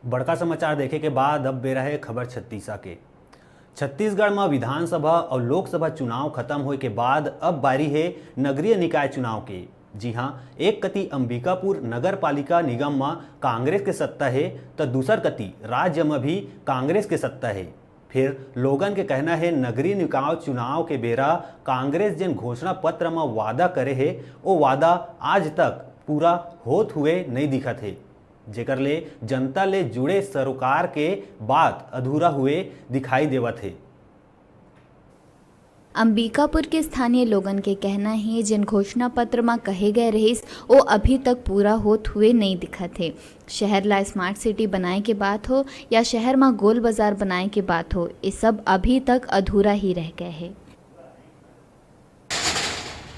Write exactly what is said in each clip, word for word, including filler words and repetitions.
बड़का समाचार देखे के बाद अब बेरा हे खबर छत्तीसा के। छत्तीसगढ़ म विधानसभा अउ लोकसभा चुनाव खत्म होए के बाद अब बारी हे नगरीय निकाय चुनाव के। जी हां, एक कति अंबिकापुर नगर पालिका निगम म कांग्रेस के सत्ता हे, त दूसर कति राज्य म भी कांग्रेस के सत्ता हे। फिर लोगन के कहना हे, नगरीय निकाय चुनाव के बेरा कांग्रेस जेन घोषणा पत्र म वादा करे हे, ओ वादा आज तक पूरा होत हुए नइ दिखत हे, जेकर ले जनता ले जुड़े सरोकार के बात अधूरा हुए दिखाई देवत हे। अंबिकापुर के स्थानीय लोगन के कहना हे, जेन घोषणा पत्र म कहे गए रहिस, ओ अभी तक पूरा होत हुए नइ दिखत हे। शहर ला स्मार्ट सिटी बनाए के बात हो या शहर म गोल बाजार बनाए के बात हो, ये सब अभी तक अधूरा ही रह गए हे।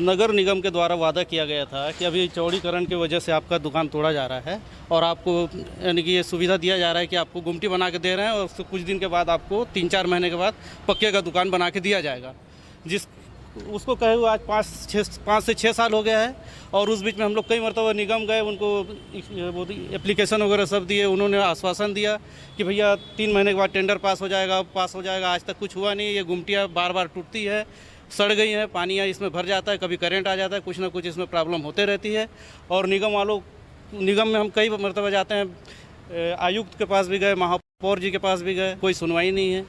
नगर निगम के द्वारा वादा किया गया था कि अभी चौड़ीकरण की वजह से आपका दुकान तोड़ा जा रहा है और आपको, यानी कि ये सुविधा दिया जा रहा है कि आपको गुमटी बना के दे रहे हैं और उसको कुछ दिन के बाद, आपको तीन चार महीने के बाद पक्के का दुकान बना के दिया जाएगा। जिस, उसको कहे हुए आज पाँच छः, पाँच से छः साल हो गया है और उस बीच में हम लोग कई मरतबा निगम गए, उनको इस-, वो दी-, एप्लीकेशन वगैरह सब दिए। उन्होंने आश्वासन दिया कि भैया, तीन महीने के बाद टेंडर पास हो जाएगा, पास हो जाएगा। आज तक कुछ हुआ नहीं। ये गुमटियाँ बार बार टूटती है, सड़ गई हैं, पानी यहाँ इसमें भर जाता है, कभी करंट आ जाता है, कुछ ना कुछ इसमें प्रॉब्लम होते रहती है। और निगम वालों, निगम में हम कई मरतबा जाते हैं, ए, आयुक्त के पास भी गए, महापौर जी के पास भी गए, कोई सुनवाई नहीं है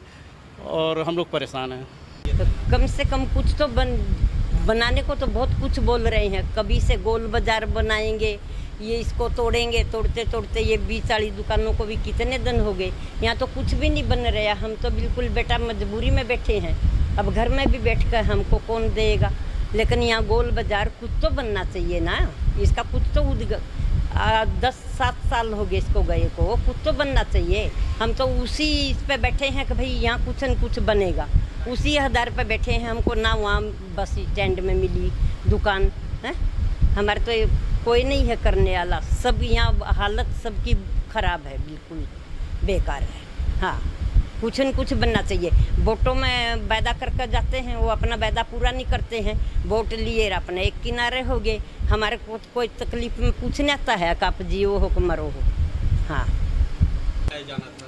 और हम लोग परेशान हैं। तो कम से कम कुछ तो बन, बनाने को तो बहुत कुछ बोल रहे हैं। कभी से गोल बाजार बनाएंगे, ये इसको तोड़ेंगे, तोड़ते तोड़ते ये बीस चालीस दुकानों को भी कितने दिन हो गए, यहाँ तो कुछ भी नहीं बन रहा। हम तो बिल्कुल बेटा मजबूरी में बैठे हैं, अब घर में भी बैठ कर हमको कौन देगा, लेकिन यहाँ गोल बाजार कुछ तो बनना चाहिए ना, इसका कुछ तो उद्ग-, आ, दस सात साल हो गए इसको गए को, कुछ तो बनना चाहिए। हम तो उसी इस पे बैठे हैं कि भाई, यहाँ कुछ न कुछ बनेगा, उसी आधार पे बैठे हैं। हमको ना वहाँ बस स्टैंड में मिली दुकान, है, हमारे तो ये कोई नहीं है करने वाला। सब यहाँ हालत सबकी खराब है, बिल्कुल बेकार है। हाँ, कुछ न कुछ बनना चाहिए। वोटों में वादा करके जाते हैं, वो अपना वादा पूरा नहीं करते हैं। वोट लिए और अपने एक किनारे हो गए। हमारे को कोई तकलीफ में पूछने आता है कि आप जियो हो कि मरो हो? हाँ।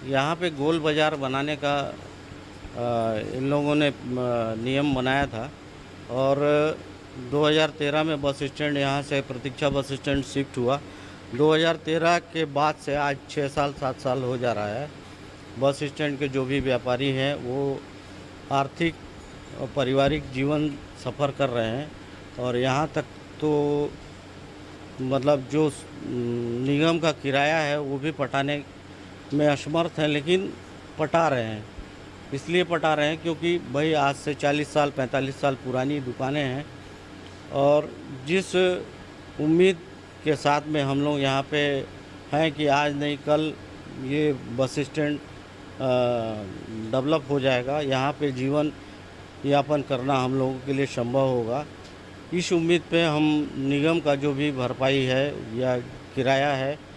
यहाँ पे गोल बाजार बनाने का, अ, इन लोगों ने, अ, नियम बनाया था और दो हज़ार तेरह में बस स्टैंड यहाँ से प्रतीक्षा बस स्टैंड शिफ्ट हुआ। दो हज़ार तेरह के बाद से आज छः साल, सात साल हो जा रहा है। बस स्टैंड के जो भी व्यापारी हैं, वो आर्थिक और पारिवारिक जीवन सफ़र कर रहे हैं और यहाँ तक तो, मतलब, जो स-, निगम का किराया है, वो भी पटाने में असमर्थ हैं, लेकिन पटा रहे हैं। इसलिए पटा रहे हैं क्योंकि भाई, आज से चालीस साल, पैंतालीस साल पुरानी दुकानें हैं और जिस उम्मीद के साथ में हम लोग यहाँ पे हैं कि आज नहीं कल ये बस स्टैंड, अ, डेवलप हो जाएगा, यहाँ पे जीवन यापन करना हम लोगों के लिए संभव होगा। इस उम्मीद पे हम निगम का जो भी भरपाई है या किराया है,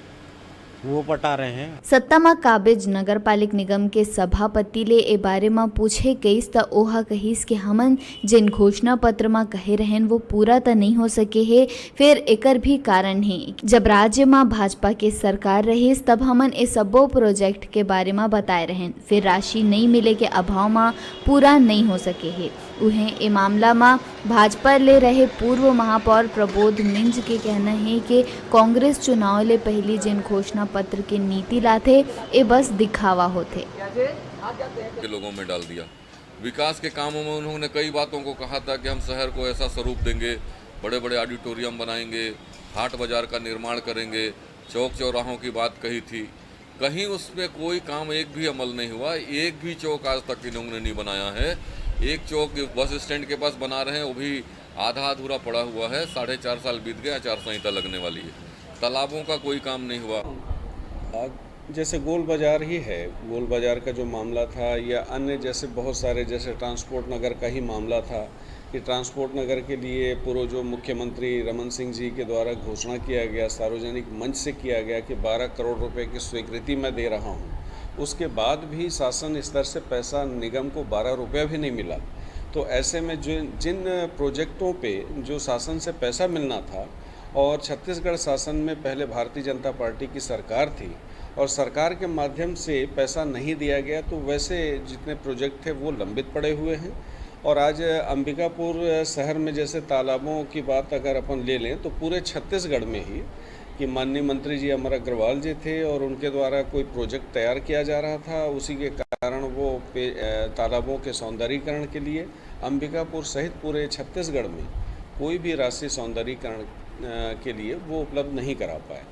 वो पटा रहे हैं। सत्ता म काबिज नगर पालिक निगम के सभापति ले ए बारे म पूछे गइस, त ओह कहिस कि हमन जेन घोषणा पत्र म कहे रहेन, वो पूरा त नइ हो सके हे। फेर एकर भी कारण हे, जब राज्य म भाजपा के सरकार रहिस, तब हमन ए सब्बो प्रोजेक्ट के बारे म बताए रहेन, फेर राशि नइ मिले के अभाव म पूरा नइ हो सके हे। उहें, ए मामला म भाजपा ले रहे पूर्व महापौर प्रबोध मिंज के कहना हे कि कांग्रेस चुनाव ले पहिली जेन घोषणा पत्र के नीति लाथे, ए बस दिखावा होथे। के लोगों में डाल दिया। विकास के कामों में उन्होंने कई बातों को कहा था कि हम शहर को ऐसा स्वरूप देंगे, बड़े-बड़े ऑडिटोरियम बनाएंगे, हाट बाजार का निर्माण करेंगे, चौक चौराहों की बात कही थी। कहीं उसमें कोई काम एक भी अमल नहीं हुआ, एक भी चौक आज तक इन्होंने नहीं बनाया है। एक चौक बस स्टैंड के पास बना रहे हैं, वो भी आधा अधूरा पड़ा हुआ है। साढ़े चार साल बीत गए, आचार संहिता लगने वाली है, तालाबों का कोई काम नहीं हुआ। जैसे गोल बाजार ही है, गोल बाजार का जो मामला था या अन्य जैसे बहुत सारे, जैसे ट्रांसपोर्ट नगर का ही मामला था कि ट्रांसपोर्ट नगर के लिए पूर्व जो मुख्यमंत्री रमन सिंह जी के द्वारा घोषणा किया गया, सार्वजनिक मंच से किया गया कि बारह करोड़ रुपए की स्वीकृति मैं दे रहा हूं, उसके बाद भी शासन स्तर से पैसा निगम को बारह रुपया भी नहीं मिला। तो ऐसे में जो, जिन प्रोजेक्टों पे जो शासन से पैसा मिलना था, और छत्तीसगढ़ शासन में पहले भारतीय जनता पार्टी की सरकार थी और सरकार के माध्यम से पैसा नहीं दिया गया, तो वैसे जितने प्रोजेक्ट थे वो लंबित पड़े हुए हैं। और आज अंबिकापुर शहर में जैसे तालाबों की बात अगर अपन ले लें, तो पूरे छत्तीसगढ़ में ही कि माननीय मंत्री जी अमर अग्रवाल जी थे और उनके द्वारा कोई प्रोजेक्ट तैयार किया जा रहा था, उसी के कारण वो पे-, अ, तालाबों के सौंदर्यीकरण के लिए अंबिकापुर सहित पूरे छत्तीसगढ़ में कोई भी राशि सौंदर्यीकरण, अ, के लिए वो उपलब्ध नहीं करा पाए।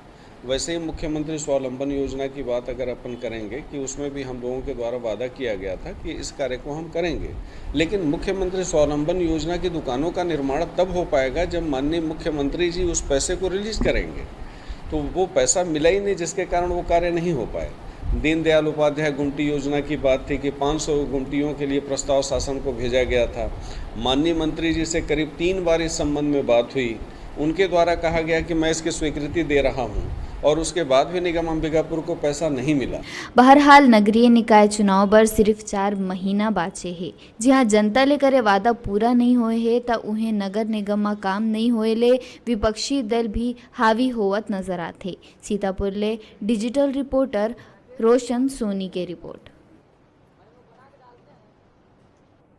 वैसे ही मुख्यमंत्री स्वावलंबन योजना की बात अगर अपन करेंगे कि उसमें भी हम लोगों के द्वारा वादा किया गया था कि इस कार्य को हम करेंगे, लेकिन मुख्यमंत्री स्वावलंबन योजना की दुकानों का निर्माण तब हो पाएगा जब माननीय मुख्यमंत्री जी उस पैसे को रिलीज करेंगे। तो वो पैसा मिला ही नहीं, जिसके कारण वो कार्य नहीं हो पाए। दीनदयाल उपाध्याय गुमटी योजना की बात थी कि पाँच सौ गुमटियों के लिए प्रस्ताव शासन को भेजा गया था। माननीय मंत्री जी से करीब तीन बार इस संबंध में बात हुई। उनके द्वारा कहा गया कि मैं इसकी स्वीकृति दे रहा हूं और उसके बाद भी निगम अंबिकापुर को पैसा नहीं मिला। बहरहाल, नगरीय निकाय चुनाव बर सिर्फ चार महीना बाचे हे, जिहां जनता ले करे वादा पूरा नइ होए हे, त उहें नगर निगम म काम नइ होए ले विपक्षी दल भी हावी होवत नजर आथे। सीतापुर ले डिजिटल रिपोर्टर रोशन सोनी के रिपोर्ट।